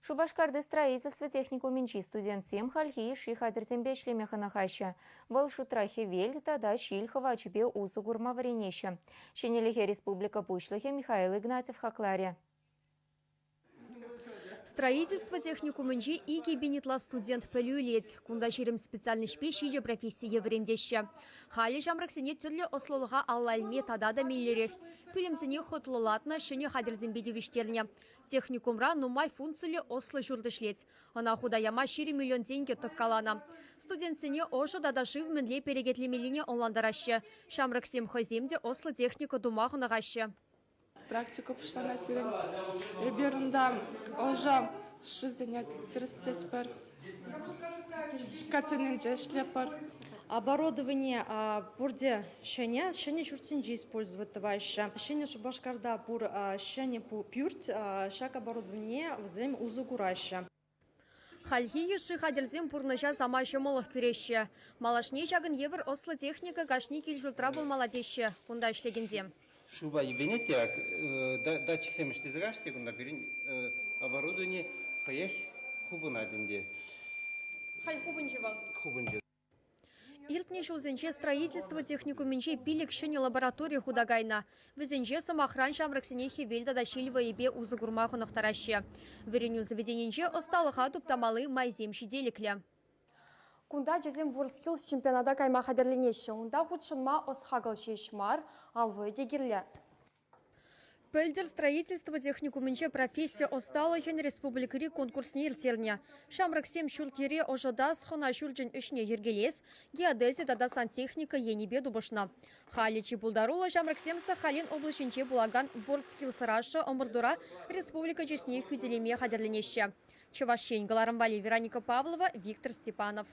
Шупашкарти строительство техникумӗнчи студентсем хальхи йышши хатӗрсемпе ӗҫлеме хӑнӑхаҫҫӗ. Вӑл шутра хӗвел тата ҫил хӑвачӗпе усӑ курма вӗренеҫҫӗ. Ҫӗнӗлӗхе республика Пуҫлӑхӗ Михаил Игнатьев хакларӗ. Строительство техникумӗнче 2000 ытла студент пӗлӳ илет. Кунта 20 специальноҫпе ҫичӗ профессие вӗрентеҫҫӗ. Халӗ ҫамрӑксене тӗрлӗ ӑслӑлӑха алла илме тата та меллӗрех. Пӳлӗмсене хӑтлӑлатнӑ, ҫӗнӗ хатӗрсемпе тивӗҫтернӗ. Техникумра нумай функциллӗ ӑслӑ ҫурт ӗҫлет. Ӑна хута яма 20 миллион тенкӗ тӑккаланӑ. Студентсене ӑшӑ тата шыв мӗнле перекетлемеллине ӑнлантараҫҫӗ. Ҫамрӑксем хӑйсем те ӑслӑ техника тума хӑнӑхаҫҫӗ. Практика пуҫланать пирӗн. Эпир унта ӑшӑ шывсене тӗрӗслетпӗр, котельнӑйӗнче ӗҫлетпӗр. Оборудование пурте ҫӗнӗ, ҫӗнӗ ҫуртсенче использовать тӑваҫҫӗ. Ҫӗнӗ Шупашкарта пур ҫӗнӗ пӳрт, ҫак оборудование вӗсем усӑ кураҫҫӗ. Хальхи йышши хатӗрсем пурнӑҫа самай ҫӑмӑллӑх кӳреҫҫӗ. Малашне ҫакӑн евӗр ӑслӑ техника кашни кил-ҫуртра пулмалла теҫҫӗ кунта ӗҫлекенсем. Шывпа йӗпенет те датчиксем ӗҫлесе каҫ те кунта пирӗн оборудовани хӑех хупӑнать ӗнтӗ. Халь хупӑнчӗ вӑл. Хупӑнчӗ. Иртнӗ ҫулсенче строительство техникумӗнче пилӗк ҫӗнӗ лаборатори хута кайнӑ. Вӗсенче, сӑмахран, ҫамрӑксене хӗвел тата ҫил вӑйӗпе усӑ курма хӑнӑхтараҫҫӗ. Вӗренӳ заведенинче ӑсталӑха туптамалли майсем ҫителӗклӗ. Кунта ачасем WorldSkills чемпионата кайма хатӗрленеҫҫӗ. Унта хутшӑнма ӑс-хакӑл ҫеҫ мар, ал вӑйӗ те кирлӗ. Пӗлтӗр строительство техникумӗнче професси ӑсталӑхӗн республикӑри конкурсне ирттернӗ. Ҫамрӑксем ҫурт-йӗре ӑшӑтас, хӑна ҫурчӗн ӗҫне йӗркелес, геодези тата сантехника енӗпе тупӑшнӑ. Халӗ чи пултаруллӑ ҫамрӑксем Сахалин облаҫӗнче пулакан WorldSkills Russia ӑмӑртура республика чысне хӳтӗлеме хатӗрленеҫҫӗ. Чӑваш Ен кӑларӑм валли Вероника Павлова, Виктор Степанов.